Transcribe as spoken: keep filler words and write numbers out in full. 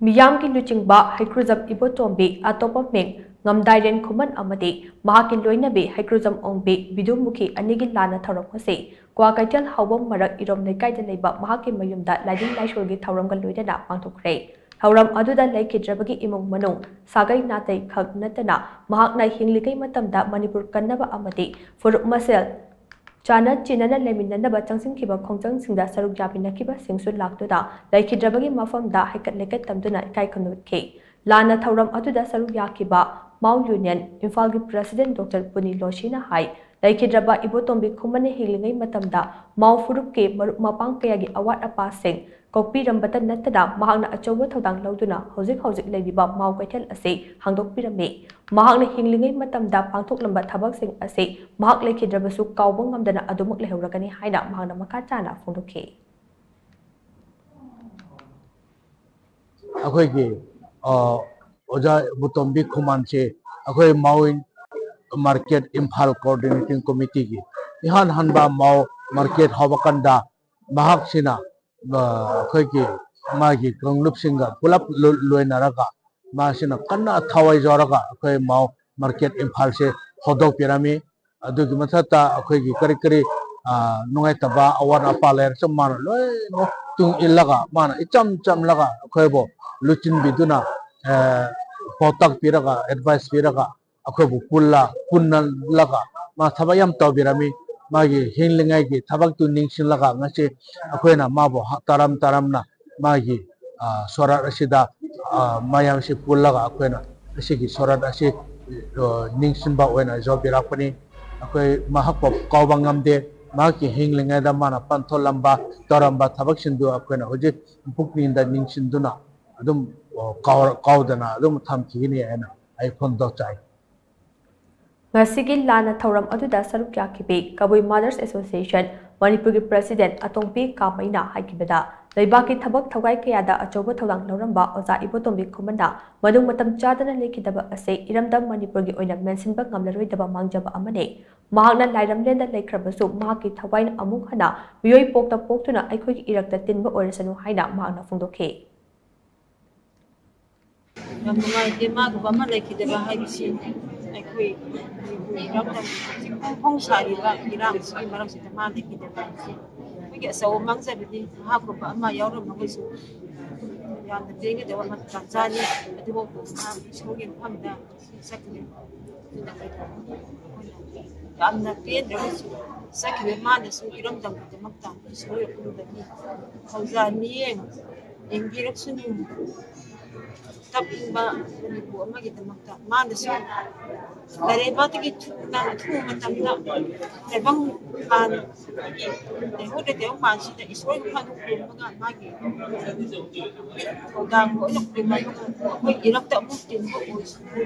ꯃꯤꯌꯥꯝꯒꯤ ꯂꯨꯆꯤꯡꯕ ꯍꯩꯀ꯭ꯔꯨꯖꯝ ꯏꯕꯣꯇꯣꯝꯕꯤ, ꯑꯇꯣꯞꯄ ꯃꯤꯡ ꯉꯝꯗꯥꯏꯔꯦꯟ ꯈꯨꯃꯟ ꯑꯃꯗꯤ ꯃꯍꯥꯛꯀꯤ ꯂꯣꯏꯅꯕꯤ ꯍꯩꯀ꯭ꯔꯨꯖꯝ ꯑꯣꯡꯕꯤ ꯕꯤꯗꯨꯃꯨꯈꯤ ꯑꯅꯤꯒꯤ ꯂꯥꯟꯅ ꯊꯧꯔꯝ ꯑꯁꯤ ꯀ꯭ꯋꯥꯀꯩꯊꯦꯜ ꯍꯥꯎꯕꯝ ꯃꯔꯛ ꯏꯔꯣꯝ ꯂꯩꯀꯥꯏꯗ ꯂꯩꯕ ꯃꯍꯥꯛꯀꯤ ꯃꯌꯨꯝꯗ ꯂꯥꯏꯅꯤꯡ ꯂꯥꯏꯁꯣꯜꯒꯤ ꯊꯧꯔꯝꯒ ꯂꯣꯏꯅꯅ ꯄꯥꯡꯊꯣꯛꯈ꯭ꯔꯦ꯫ ꯊꯧꯔꯝ ꯑꯗꯨꯗ ꯂꯩꯈꯤꯗ꯭ꯔꯕꯒꯤ ꯏꯃꯨꯡ ꯃꯅꯨꯡ, ꯁꯥꯒꯩ ꯅꯥꯇꯩ ꯈꯛ ꯅꯠꯇꯅ ꯃꯍꯥꯛꯅ ꯍꯤꯡꯂꯤꯉꯩ ꯃꯇꯝꯗ ꯃꯅꯤꯄꯨꯔ ꯀꯟꯅꯕ ꯑꯃꯗꯤ ꯐꯨꯔꯨꯞ ꯃꯁꯦꯜ ꯆꯥꯟꯅ ꯆꯤꯟꯅꯅ ꯂꯩꯃꯤꯟꯅꯅꯕ ꯆꯪꯁꯤꯟꯈꯤꯕ ꯈꯣꯡꯖꯪꯁꯤꯡꯗ ꯁꯔꯨꯛ ꯌꯥꯃꯤꯟꯅꯈꯤꯕꯁꯤꯡꯁꯨ ꯂꯥꯛꯇꯨꯅ ꯂꯩꯈꯤꯗ꯭ꯔꯕꯒꯤ ꯃꯐꯝꯗ ꯍꯩꯀꯠ ꯂꯩꯀꯠ ꯇꯝꯗꯨꯅ ꯏꯀꯥꯏ ꯈꯨꯝꯅꯈꯤ꯫ ꯂꯥꯟꯅ ꯊꯧꯔꯝ ꯑꯗꯨꯗ ꯁꯔꯨꯛ ꯌꯥꯈꯤꯕ ꯃꯥꯎ ꯌꯨꯅꯤꯌꯟ ꯏꯝꯐꯥꯜꯒꯤ ꯄ꯭ꯔꯦꯁꯤꯗꯦꯟꯠ ꯗꯣꯛꯇꯔ ꯄꯨꯅꯤ ꯂꯣꯁꯤꯅ ꯍꯥꯏ, ꯂꯩꯈꯤꯗ꯭ꯔꯕ ꯏꯕꯣꯇꯣꯝꯕꯤ ꯈꯨꯃꯟꯅ ꯍꯤꯡꯂꯤꯉꯩ ꯃꯇꯝꯗ ꯃꯥꯎ ꯐꯨꯔꯨꯞꯀꯤ ꯃꯔꯨꯞ ꯃꯄꯥꯡ ꯀꯌꯥꯒꯤ ꯑꯋꯥꯠ ꯑꯄꯥꯁꯤꯡ ꯀꯣꯛꯄꯤꯔꯝꯕꯇ ꯅꯠꯇꯅ ꯃꯍꯥꯛꯅ ꯑꯆꯧꯕ ꯊꯧꯗꯥꯡ ꯂꯧꯗꯨꯅ ꯍꯧꯖꯤꯛ ꯍꯧꯖꯤꯛ ꯂꯩꯔꯤꯕ ꯃꯥꯎ ꯀꯩꯊꯦꯜ ꯑꯁꯤ ꯍꯥꯡꯗꯣꯛꯄꯤꯔꯝꯃꯤ꯫ ꯃꯍꯥꯛꯅ ꯍꯤꯡꯂꯤꯉꯩ ꯃꯇꯝꯗ ꯄꯥꯡꯊꯣꯛꯂꯝꯕ ꯊꯕꯛꯁꯤꯡ ꯑꯁꯤ ꯃꯍꯥꯛ ꯂꯩꯈꯤꯗ꯭ꯔꯕꯁꯨ ꯀꯥꯎꯕ ꯉꯝꯗꯅ ꯑꯗꯨꯃꯛ ꯂꯩꯍꯧꯔꯒꯅꯤ ꯍꯥꯏꯅ ꯃꯍꯥꯛꯅ ꯃꯈꯥ ꯇꯥꯅ ꯐꯣꯡꯗꯣꯛꯈꯤ꯫ ꯑꯩꯈꯣꯏꯒꯤ ꯑ, ꯑꯣꯖꯥ ꯏꯕꯣꯇꯣꯝꯕꯤ ꯈꯨꯃꯟꯁꯦ ꯑꯩꯈꯣꯏ ꯃꯥꯎ ꯃꯥꯔꯀꯦꯠ ꯏꯝꯐꯥꯜ ꯀꯣꯑꯣꯔꯗꯤꯅꯦꯇꯤꯡ ꯀꯃꯤꯇꯤꯒꯤ ꯏꯍꯥꯟ ꯍꯥꯟꯕ ꯃꯥꯎ ꯃꯥꯔꯀꯦꯠ ꯍꯧꯕ ꯀꯥꯟꯗ ꯃꯍꯥꯛꯁꯤꯅ ꯑ, ꯑꯩꯈꯣꯏꯒꯤ ꯃꯥꯒꯤ ꯀꯥꯡꯂꯨꯞꯁꯤꯡꯒ ꯄꯨꯂꯞ ꯂꯣ- ꯂꯣꯏꯅꯔꯒ ꯃꯥꯁꯤꯅ ꯀꯟꯅ ꯊꯋꯥꯏ ꯌꯥꯎꯔꯒ ꯑꯩꯈꯣꯏ ꯃꯥꯎ ꯃꯥꯔꯀꯦꯠ ꯏꯝꯐꯥꯜꯁꯦ ꯍꯧꯗꯣꯛꯄꯤꯔꯝꯃꯤ꯫ ꯑꯗꯨꯒꯤ ꯃꯊꯛꯇ ꯑꯩꯈꯣꯏꯒꯤ ꯀꯔꯤ ꯀꯔꯤ ꯑ, ꯅꯨꯡꯉꯥꯏꯇꯕ ꯑꯋꯥꯠ ꯑꯄꯥ ꯂꯩꯔꯁꯨ ꯃꯥꯅ ꯂꯣꯏꯅꯃꯛ ꯇꯨꯡ ꯏꯜꯂꯒ ꯃꯥꯅ ꯏꯆꯝ ꯆꯝꯂꯒ ꯑꯩꯈꯣꯏꯕꯨ ꯂꯨꯆꯤꯡꯕꯤꯗꯨꯅ ꯑ, ꯄꯥꯎꯇꯥꯛ ꯄꯤꯔꯒ ꯑꯦꯗꯚꯥꯏꯁ ꯄꯤꯔꯒ ꯑꯩꯈꯣꯏꯕꯨ ꯄꯨꯜꯂ ꯄꯨꯟꯅꯜꯂꯒ ꯃꯥ ꯊꯕꯛ ꯌꯥꯝ ꯇꯧꯕꯤꯔꯝꯃꯤ꯫ ꯃꯥꯒꯤ ꯍꯤꯡꯂꯤꯉꯩꯒꯤ ꯊꯕꯛꯇꯨ ꯅꯤꯡꯁꯤꯡꯂꯒ ꯉꯁꯤ ꯑꯩꯈꯣꯏꯅ ꯃꯥꯕꯨ ꯍ- ꯇꯔꯝ ꯇꯔꯝꯅ ꯃꯥꯒꯤ ꯑ, ꯁꯣꯔꯥꯠ ꯑꯁꯤꯗ ꯑ, ꯃꯌꯥꯝꯁꯤ ꯄꯨꯜꯂꯒ ꯑꯩꯈꯣꯏꯅ ꯑꯁꯤꯒꯤ ꯁꯣꯔꯥꯠ ꯑꯁꯤ ꯑ, ꯅꯤꯡꯁꯤꯡꯕ ꯑꯣꯏꯅ ꯌꯥꯎꯕꯤꯔꯛꯄꯅꯤ꯫ ꯑꯩꯈꯣꯏ ꯃꯍꯥꯛꯄꯨ ꯀꯥꯎꯕ ꯉꯝꯗꯦ꯫ ꯃꯍꯥꯛꯀꯤ ꯍꯤꯡꯂꯤꯉꯩꯗ ꯃꯥꯅ ꯄꯥꯡꯊꯣꯛꯂꯝꯕ ꯇꯧꯔꯝꯕ ꯊꯕꯛꯁꯤꯡꯗꯨ ꯑꯩꯈꯣꯏꯅ ꯍꯧꯖꯤꯛ ꯄꯨꯛꯅꯤꯡꯗ ꯅꯤꯡꯁꯤꯡꯗꯨꯅ ꯑꯗꯨꯝ ꯑ, ꯀꯥꯎ- ꯀꯥꯎꯗꯅ ꯑꯗꯨꯝ ꯊꯝꯈꯤꯒꯅꯤ ꯍꯥꯏꯅ ꯑꯩ ꯐꯣꯡꯗꯣꯛꯆꯔꯤ꯫ ꯉꯁꯤꯒꯤ ꯂꯥꯟꯅ ꯊꯧꯔꯝ ꯑꯗꯨꯗ ꯁꯔꯨꯛ ꯌꯥꯈꯤꯕꯤ ꯀꯕꯨꯏ ꯃꯥꯗꯔꯁ ꯑꯦꯁꯣꯁꯤꯌꯦꯁꯟ ꯃꯅꯤꯄꯨꯔꯒꯤ ꯄ꯭ꯔꯦꯁꯤꯗꯦꯟꯠ ꯑꯇꯣꯝꯕꯤ ꯀꯥꯃꯩꯅ ꯍꯥꯏꯈꯤꯕꯗ, ꯂꯩꯕꯥꯛꯀꯤ ꯊꯕꯛ ꯊꯧꯒꯥꯏ ꯀꯌꯥꯗ ꯑꯆꯧꯕ ꯊꯧꯗꯥꯡ ꯂꯧꯔꯝꯕ ꯑꯣꯖꯥ ꯏꯕꯣꯇꯣꯝꯕꯤ ꯈꯨꯃꯟꯅ ꯃꯅꯨꯡ ꯃꯇꯝ ꯆꯥꯗꯅ ꯂꯩꯈꯤꯗꯕ ꯑꯁꯤ ꯏꯔꯝꯗꯝ ꯃꯅꯤꯄꯨꯔꯒꯤ ꯑꯣꯏꯅ ꯃꯦꯟꯁꯤꯟꯕ ꯉꯝꯂꯔꯣꯏꯗꯕ ꯃꯥꯡꯖꯕ ꯑꯃꯅꯤ꯫ ꯃꯍꯥꯛꯅ ꯂꯥꯏꯔꯝꯂꯦꯟꯗ ꯂꯩꯈ꯭ꯔꯕꯁꯨ ꯃꯍꯥꯛꯀꯤ ꯊꯋꯥꯏꯅ ꯑꯃꯨꯛ ꯍꯟꯅ ꯃꯤꯑꯣꯏ ꯄꯣꯛꯇ ꯄꯣꯛꯇꯨꯅ ꯑꯩꯈꯣꯏꯒꯤ ꯏꯔꯛꯇ ꯇꯤꯟꯕ ꯑꯣꯏꯔꯁꯅꯨ ꯍꯥꯏꯅ ꯃꯍꯥꯛꯅ ꯐꯣꯡꯗꯣꯛꯈꯤ꯫ ꯌꯥꯝ ꯅꯨꯡꯉꯥꯏꯇꯦ, ꯃꯥꯒꯨꯝꯕ ꯑꯃ ꯂꯩꯈꯤꯗꯕ ꯍꯥꯏꯕꯁꯤ꯫ ꯑꯩꯈꯣꯏ ꯃꯅꯤꯄꯨꯔ ꯏꯔꯝꯗꯝꯒꯤ ꯍꯧꯖꯤꯛ ꯐꯣꯡ ꯐꯣꯡ ꯁꯥꯔꯤꯕ ꯏꯔꯥꯡꯁꯤꯒꯤ ꯃꯔꯛꯁꯤꯗ ꯃꯥ ꯂꯩꯈꯤꯗꯕ ꯍꯥꯏꯕꯁꯤ ꯑꯩꯈꯣꯏꯒꯤ ꯑꯆꯧꯕ ꯃꯥꯡꯖꯕꯅꯤ꯫ ꯃꯍꯥꯛꯀꯨꯝꯕ ꯑꯃ ꯌꯥꯎꯔꯝꯃꯒꯁꯨ ꯌꯥꯝꯅ ꯄꯦꯟꯒꯗꯕ ꯃꯇꯝ ꯆꯥꯅꯤ꯫ ꯑꯗꯨꯕꯨ ꯃꯍꯥꯛ ꯏꯁꯣꯔꯒꯤ ꯃꯐꯝꯗ ꯆꯠꯈ꯭ꯔꯦ꯫ ꯑꯗꯨꯅ ꯌꯥꯝꯅ ꯄꯦꯟꯗ꯭ꯔꯒꯁꯨ ꯆꯠꯈꯤꯕ ꯃꯥꯅꯁꯨ ꯏꯔꯝꯗꯝꯒꯤꯗꯃꯛꯇ ꯏꯁꯣꯔ ꯈꯨꯔꯨꯝꯕꯅꯤ꯫ ꯊꯧꯖꯥꯜ ꯃꯤꯠꯌꯦꯡ ꯌꯦꯡꯕꯤꯔꯛꯁꯅꯨ꯫ ꯀꯞꯅꯤꯡꯕ ꯃꯅꯤꯄꯨꯔ ꯑꯃꯒꯤꯗꯃꯛꯇ ꯃꯥꯅꯁꯨ ꯂꯥꯏꯔꯩꯕꯥꯛꯇꯒꯤ ꯊꯨꯅ ꯑꯊꯨꯕ ꯃꯇꯝꯗ ꯇꯥꯏꯕꯪ ꯄꯥꯟ, ꯂꯩꯍꯧꯗ ꯇꯥꯏꯕꯪ ꯄꯥꯟꯁꯤꯗ ꯏꯁꯣꯔꯒꯤ ꯃꯐꯝꯗ ꯈꯨꯔꯨꯝꯃꯒ ꯃꯥꯒꯤ ꯊꯧꯗꯥꯡ ꯂꯣꯏꯅ ꯈꯨꯔꯨꯝꯃꯒ ꯑꯩꯈꯣꯏ ꯏꯔꯛꯇ ꯑꯃꯨꯛ ꯇꯤꯟꯕ ꯑꯣꯏꯁꯅꯨ꯫